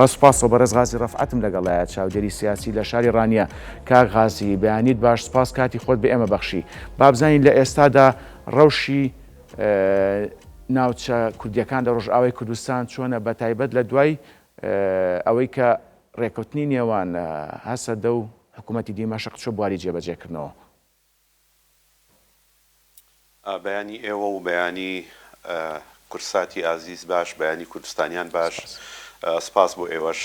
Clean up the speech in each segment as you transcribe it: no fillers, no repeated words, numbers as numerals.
بە سوپاسەوە بەڕێز غازی ڕەفعەتم لەگەڵایە چاودێری سیاسی لە شاری ڕانیە. کاک غازی بەیانیت باش سوپاس کاتی خۆت بە ئێمە بەخشی. با بزانین لە ئێستادا ڕەوشی ناوچە کوردیەکان لە ڕۆژئاوای کوردستان چۆنە بە تایبەت لە دوای ئەوەی کە ڕێکەوتنی نێوان هەسەدە و حکوومەتی دیمەشق چۆ بواری جێبەجێکردنەوە. بەیانی ئێوە و بەیانی کوردساتی ئازیز باش، بەیانی کوردستانیان باش، سپاس بۆ ئێوەش.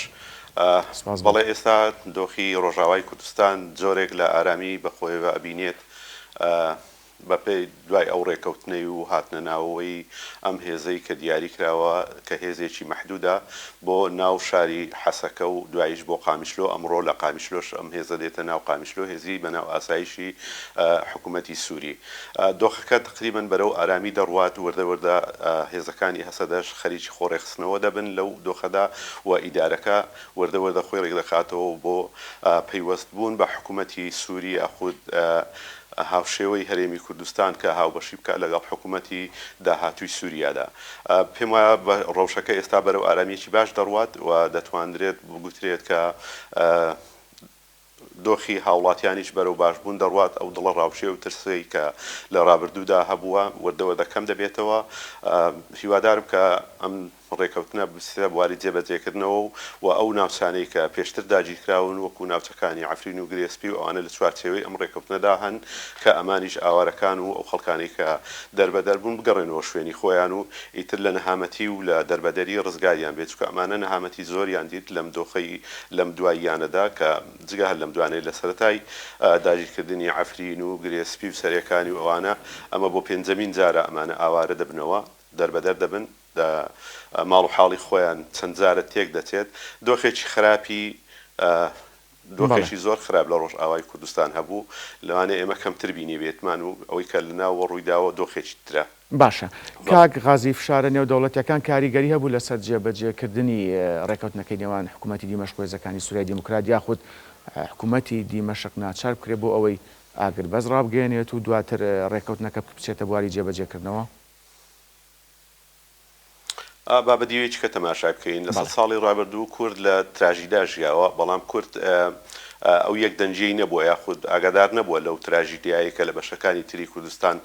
بەڵێ ئێستا دۆخی ڕۆژاوای کوردستان جۆرێک لە ئارامی بە خۆیەوە ئەبینێت. بەپێی دوای ئەو ڕێکەوتنەی و هاتنە ناوەوەی ئەم هێزەی کە دیاری کراوە کە هێزێکی مەحدودە بۆ ناو شاری حەسەکە و دواییش بۆ قامیشلۆ، ئەمڕۆ لە قامیشلۆش ئەم هێزە دێتە ناو قامیشلۆ هێزی بە ناو ئاسایشی حکومەتی سوری. دۆخەکە تەقریبەن بەرەو ئارامی دەڕوات، وردە وردە هێزەکانی هەسەدەش خەریکی خۆ ڕێکخستنەوە دەبن لەو دۆخەدا و ئیدارەکە وردە وردە خۆی ڕێکدەخاتەوە بۆ پەیوەست بوون بە حکومەتی سوری یاخود هاوشێوەی هەرێمی کوردستان کە هاوبەشی بکات لەگەڵ حکومەتی داهاتووی سوریادا. پێم وایە ڕەوشەکە ئێستا بەرەو ئارامییەکی باش دەڕوات و دەتوانرێت بگوترێت کە دۆخی هاوڵاتیانیش بەرەو باشبوون دەڕوات، ئەو دڵەڕاوکێ و ترسەی کە لە ڕابردوودا هەبووە وردە وردە کەم دەبێتەوە. هیوادارم کە ئەم ڕێکەوتنە بچێتە بواری جێبەجێکردنەوە و ئەو ناوچانەی کە پێشتر داگیرکراون وەکو ناوچەکانی عەفرین و گرێ سپی و ئەوانە لە چوارچێوەی ئەم ڕێکەوتنەدا هەن کە ئەمانیش ئاوارەکان و ئەو خەڵکانەی کە دەربەدەر بوون بگەڕێنەوە شوێنی خۆیان و ئیتر لە نەهامەتی و لە دەربەدەری ڕزگاریان بێت چونکە ئەمانە نەهامەتی زۆریان دیت لەم دۆخەی لەم دواییانەدا کە جگە هەر لەم دوانەی لە سەرەتای داگیرکردنی عەفرین و گرێ سپی و سەرێکانی و ئەوانە ئەمە بۆ پێنجەمین جارە ئەمانە ئاوارە دەبنەوە دەربەدەر دەبن لە ماڵ و حاڵی خۆیان چەند جارە تێک دەچێت دۆخێکی خراپی دۆخێکی زۆر خراپ لە ڕۆژئاوای کوردستان هەبوو لەوانەیە ئێمە کەمتر بینیبێتمان و ئەوەی کە لە ناوەوە ڕوویداوە دۆخێکی ترە. باشە کاک غازی فشارە نێودەوڵەتیەکان کاریگەری هەبوو لەسەر جێبەجێکردنی ڕێکەوتنەکەی نێوان حکومەتی دیمەشق و هێزەکانی سوریای دیموکرات یاخود حکومەتی دیمەشق ناچار بکرێت بۆ ئەوەی ئاگربەست ڕابگەیەنێت و دواتر ڕێکەوتنەکە بچێتە بواری جێبەجێکردنەوە؟ با بە دیوێکی کە تەماشای بکەین لە سەد ساڵی ڕابردوو کورد لە تراژیدا ژیاوە، بەڵام کورد ئەو یەک دەنگیەی نەبووە یاخود ئاگادار نەبووە لەو تراژیدیایەی کە لە بەشەکانی تری کوردستان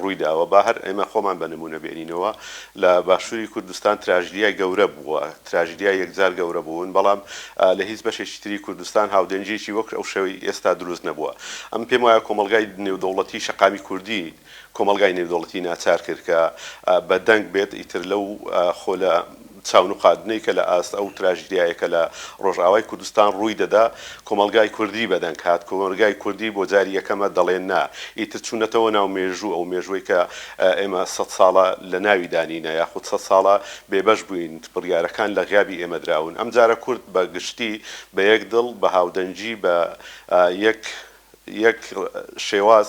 ڕوویداوە. با هەر ئێمە خۆمان بە نموونە بێنینەوە لە باشووری کوردستان تراژیدیای گەورە بووە، تراژیدیای یەکجار گەورە بوون، بەڵام لە هیچ بەشێکی تری کوردستان هاودەنگیەکی وەک ئەو شێوەی ئێستا دروست نەبووە. ئەمن پێم وایە کۆمەڵگای نێودەوڵەتی شەقامی کوردی کۆمەڵگای نێودەوڵەتی ناچار کرد کە بە دەنگ بێت، ئیتر لەو خۆ لە چاونوقاندنەی کە لە ئاست ئەو تراژیدیایە کە لە ڕۆژئاوای کوردستان ڕووی دەدا، کۆمەڵگای کوردی بە دەنگ هات، کۆمەڵگای کوردی بۆ جاری یەکەمە دەڵێ نا، ئیتر چوونەتەوە ناو مێژوو، ئەو مێژووەی کە ئێمە سەد ساڵە لە ناویدا نینە، یاخود سەد ساڵە بێبەش بووین، بڕیارەکان لە غیابی ئێمە دراون، ئەمجارە کورد بە گشتی بە یەک دڵ، بە هاودەنگی، بە یەک یەک شێواز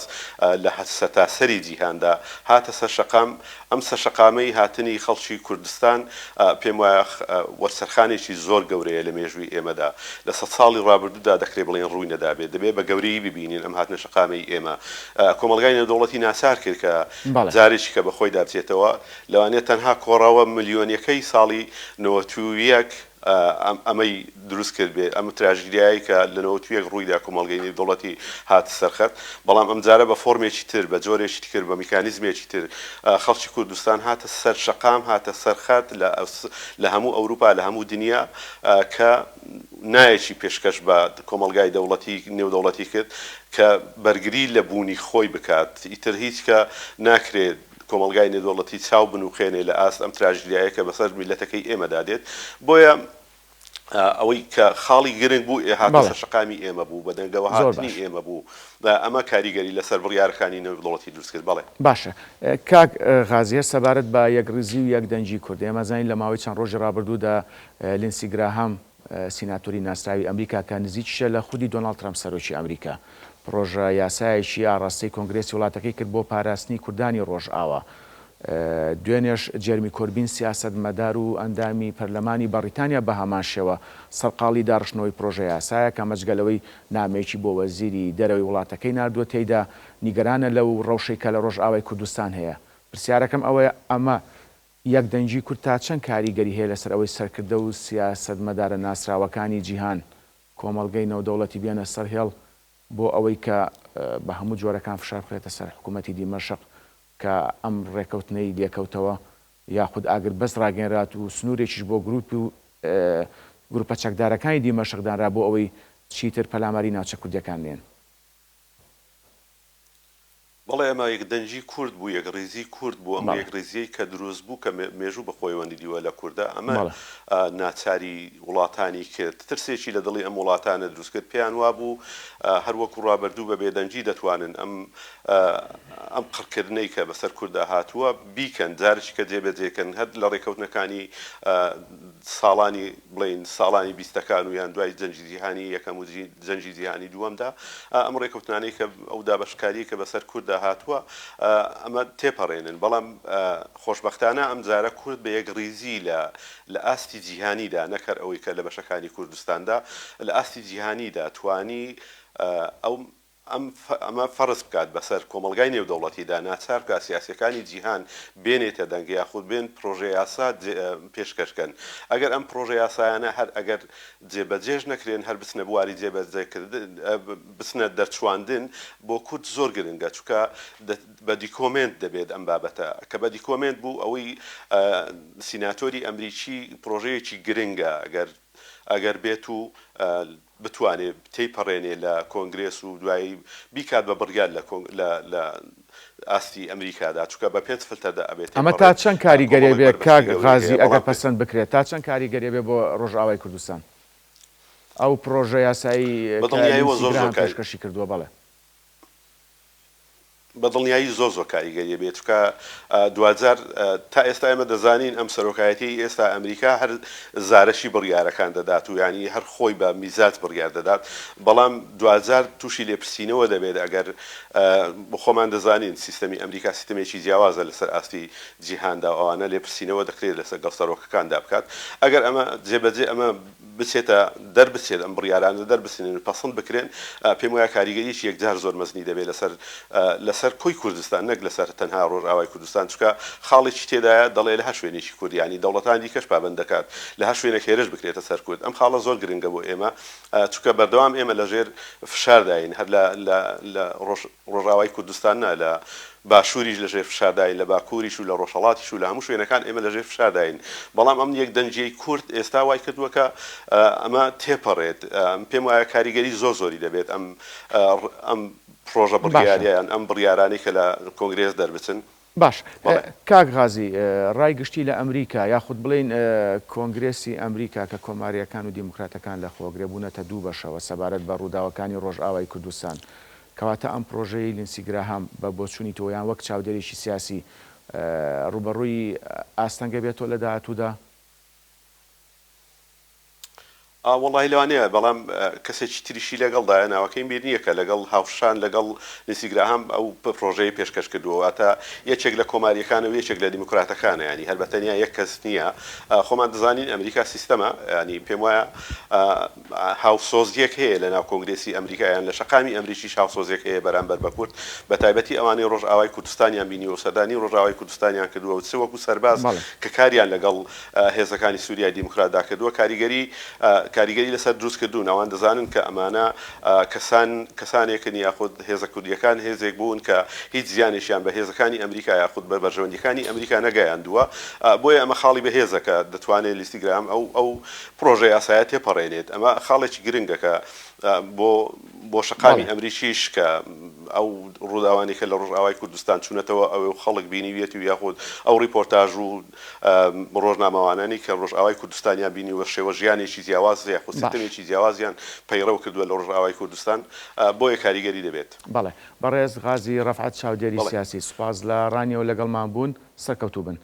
لە سەرتاسەری جیهاندا هاتە سەر شەقام، ئەم سەرشەقامەی هاتنی خەڵکی کوردستان پێم وایە وەرچەرخانێکی زۆر گەورەیە لە مێژووی ئێمەدا، لە سەد ساڵی ڕابردوودا دەکرێت بڵێین ڕووی نەدابێت، دەبێت بە گەورەیی ببینین ئەم هاتنە شەقامەی ئێمە کۆمەڵگای نێودەوڵەتی ناچار کرد کە جارێکی کە بە خۆیدا بچێتەوە، لەوانەیە تەنها کۆڕەوە ملیۆنیەکەی ساڵی 91 ئەمەی دروست کردبێت، ئەم تراژیدیایەی کە لە 91 ڕوویدا کۆمەڵگەی نێودەوڵەتی هاتە سەر خەت، بەڵام ئەمجارە بە فۆرمێکی تر، بە جۆرێکی تر، بە میکانیزمێکی تر خەڵکی کوردستان هاتە سەر شەقام، هاتە سەر خەت لە هەموو ئەوروپا، لە هەموو دنیا کە نایەکی پێشکەش بە کۆمەڵگای دەوڵەتی نێودەوڵەتی کرد کە بەرگری لە بوونی خۆی بکات، ئیتر هیچ کە ناکرێت کۆمەڵگای نێودەوڵەتی چاو بنوقێنێ لە ئاست ئەم تراژیدیایە کە بەسەر میللەتەکەی ئێمەدا دێت. بۆیە ئەوەی کە خاڵی گرنگ بوو هاتنە سەر شەقامی ئێمە بوو، بە دەنگەوە هاتنی ئێمە بوو. ئەمە کاریگەری لەسەر بڕیارەکانی نێودەوڵەتی دروست کرد. بەڵێ. باشە کاک غازی هەر سەبارەت بە یەکڕیزی و یەکدەنگی کورد، ئێمە زانین لە ماوەی چەند ڕۆژی ڕابردوودا لینسی گراهام، سیناتۆری ناسراوی ئەمریکا کە نزیکیشە لە خودی دۆناڵد ترەمپ سەرۆکی ئەمریکا، پڕۆژە یاسایەکی ئاڕاستەی کۆنگرێسی وڵاتەکەی کرد بۆ پاراستنی کوردانی ڕۆژئاوا. دوێنێش جێرمی کۆربین سیاسەتمەدار و ئەندامی پەرلەمانی بەڕیتانیا بەهەمان شێوە سەرقاڵی داڕشتنەوەی پڕۆژە یاسایەکە، ئەمە جگە لەوەی نامەیەکی بۆ وەزیری دەرەوەی وڵاتەکەی ناردووە تێیدا نیگەرانە لەو ڕەوشەی کە لە ڕۆژئاوای کوردستان هەیە. پرسیارەکەم ئەوەیە ئەمە. یەکدەنگی کورد تا چەند کاریگەری هەیە لەسەر ئەوەی سەرکردە و سیاسەتمەدارە ناسراوەکانی جیهان، کۆمەڵگەی نەودەوڵەتی بێنە سەر هێڵ بۆ ئەوەی کە بە هەموو جۆرەکان فشار بخرێتە سەر حکوومەتی دیمەشق کە ئەم ڕێکەوتنەی لێکەوتەوە یاخود ئاگربەست ڕاگەیەنرات و سنوورێکیش بۆ گرووپ و گرووپە چەکدارەکانی دیمەشق دانرا بۆ ئەوەی چیتر پەلاماری ناوچە کوردییەکان نەیەن. بەڵێ ئەمە یەکدەنگی کورد بوو، یەکڕیزی کورد بوو، ئەم یەکڕیزیەی کە دروست بوو کە مێژوو بە خۆیەوە ندیوە لە کوردە، ئەمە ناچاری وڵاتانی کرد، ترسێکی لە دڵی ئەم وڵاتانە دروست کرد، پێیان وابوو هەر وەکو ڕابردوو بە بێدەنگی دەتوانن ئەم ئەم قڕکردنەی کە بەسەر کوردا هاتووە بیکەن، جارێکی کە جێبەجێ کەن، هەر لە ڕێکەوتنەکانی ساڵانی بڵێین ساڵانی بیستەکان و یان دوای جەنگی جیهانی یەکەم و جەنگی جیهانی دووەمدا ئەم ڕێکەوتنانەی کە ئەو دابەشکاریەی کە بەسەر کورددا هاتووە ئەمە تێپەڕێنن بەڵام خۆشبەختانە ئەمجارە کورد بە یەکڕیزی لە لە ئاستی جیهانیدا نەک هەر ئەوەی کە لە بەشەکانی کوردستاندا لە ئاستی جیهانیدا توانی ئەو ئەم ئەمە فەرز بکات بەسەر کۆمەڵگای نێودەوڵەتیدا، ناچار بکات سیاسیەکانی جیهان بێنێتە دەنگ یاخود بێن پرۆژەیاسا پێشکەش کەن. ئەگەر ئەم پرۆژەیاسایانە هەر ئەگەر جێبەجێش نەکرێن هەر بچنە بواری جێبەجێکردن بچنە دەرچواندن بۆ کورد زۆر گرنگە چونکە بە دیکۆمێنت دەبێت ئەم بابەتە کە بە دیکۆمێنت بوو ئەوەی سیناتۆری ئەمریکی پرۆژەیەکی گرنگە ئەگەر ئەگەر بێت و بتوانێ تێیپەڕێنێ لە کۆنگرێس و دوایی بیکات بە بڕیار لە لە لە ئاستی ئەمریکادا چونکە بە پێنج فلتەردا ئەبێ ئەمە تا تێپەڕێت چەند کاریگەری کۆمەڵێک بێ بەربەستی کاک گەورەی غازی هەیە ئەگەر بەڵام پێ پەسەند بکرێت تا چەند کاریگەری بێ بۆ ڕۆژئاوای کوردستان ئەو پڕۆژە یاسایی بە کە دڵنیایەوە لینسی زۆر زۆر گراهام کاری پێشکەشی کردووە بەڵێ. بە دڵنیایی زۆر زۆر کاریگەری ئەبێت چونکە دواجار تا ئێستا ئێمە دەزانین ئەم سەرۆکایەتیەی ئێستا ئەمریکا هەر زارەکی بڕیارەکان دەدات و یانی هەر خۆی بە میزاج بڕیار دەدات بەڵام دواجار تووشی لێپرسینەوە دەبێت ئەگەر خۆمان دەزانین سیستەمی ئەمریکا سیستەمێکی جیاوازە لەسەر ئاستی جیهاندا و ئەوانە لێپرسینەوە دەکرێت لەسەر گەڵ سەرۆکەکاندا بکات ئەگەر ئەمە جێبەجێ ئەمە بچێتە دەربچێت ئەم بڕیارانە دەربچن و پەسند بکرێن پێم وایە کاریگەریی یەکجار زۆر مەزنی دەبێت لەسەر لەسەر کۆی کوردستان نەک لەسەر تەنها ڕۆژئاوای کوردستان چونکە خاڵێکی تێدایە دەڵێ لە هەر شوێنێکی کورد یانی دەوڵەتانی دیکەش پابەند دەکات لە هەر شوێنێک هێرش بکرێتە سەر کورد ئەم خاڵە زۆر گرنگە بۆ ئێمە چونکە بەردەوام ئێمە لەژێر فشارداین هەر لە لە لە ڕۆژ ڕۆژئاوای کوردستان نا، لە باشووریش لە ژێر فشارداین، لە باکووریش و لە ڕۆژهەڵاتیش و لە هەموو شوێنەکان ئێمە لە ژێر فشارداین. بەڵام ئەم یەکدەنگییەی کورد ئێستا وای کردووە کە ئەمە تێپەڕێت. پێم وایە کاریگەری زۆر زۆری دەبێت ئەم ئەم پڕۆژە باشە. بڕیاریە یان ئەم بڕیارانەی کە لە کۆنگرێس دەربچن. باش بەڵێ. کاک غازی، ڕای گشتی لە ئەمریکا یاخود بڵێین کۆنگرێسی ئەمریکا کە کۆمارییەکان و دیموکراتەکان لە خۆگرێ بوونەتە دوو بەشەوە سەبارەت بە ڕووداوەکانی ڕۆژئاوای کوردستان. کەواتە ئەم پڕۆژەیەی لینسی گراهام بە بۆچوونی تۆ یان وەک چاودێرێکی سیاسی ڕووبەڕووی ئاستەنگە بێتەوە لە داهاتوودا؟ ئا وەڵاهی لەوانەیە بەڵام کەسێکی تریشی لەگەڵدایە ناوەکەیم بیر نییە کە لەگەڵ هاوشان لەگەڵ لیندسی گراهام ئەو پڕۆژەیەی پێشکەش کردووە واتە یەکێک لە کۆمارییەکانە و یەکێک لە دیموکراتەکانە یانی هەر بە تەنیا یەک کەس نییە خۆمان دەزانین ئەمریکا سیستەمە یانی پێم وایە هاوسۆزییەک هەیە لە ناو کۆنگرێسی ئەمریکا یان لە شەقامی ئەمریکیش هاوسۆزیەک هەیە بەرامبەر بە کورد بە تایبەتی ئەوانەی ڕۆژئاوای کوردستانیان بینیوە و سەردانی ڕۆژئاوای کوردستانیان کردووە و چ وەکو سەرباز کە کاریان لەگەڵ هێزەکانی سوریای دیموکراتدا کردووە کاریگەری کاریگەری لەسەر دروست کردوون، ئەوان دەزانن کە ئەمانە کەسان کەسانێکن یاخود هێزە کوردییەکان هێزێک بوون کە هیچ زیانێکیان بە هێزەکانی ئەمریکا یاخود بە بەرژەوەندییەکانی ئەمریکا نەگەیاندووە، بۆیە ئەمە خاڵی بەهێزە کە دەتوانێت لیندسی گراهام ئەو ئەو پڕۆژە یاسایە تێپەڕێنێت، ئەمە خاڵێکی گرنگە کە بۆ بۆ شەقامی ئەمریکیش کە ئەو ڕووداوانەی کە لە ڕۆژئاوای کوردستان چوونەتەوە ئەوێ و خەڵک بینیویەتی و یاخود ئەو ڕیپۆرتاژ و ڕۆژنامەوانانی کە ڕۆژئاوای کوردستانیان بینیوە شێوە ژیانێکی جیاواز یاخود سیستەمێکی جیاوازیان پەیڕەو کردووە لە ڕۆژئاوای کوردستان بۆیە کاریگەری دەبێت. بەڵێ بەڕێز غازی ڕەفعەت چاودێری سیاسی سوپاس لە ڕانیەوە لەگەڵمان بوون سەرکەوتوو بن.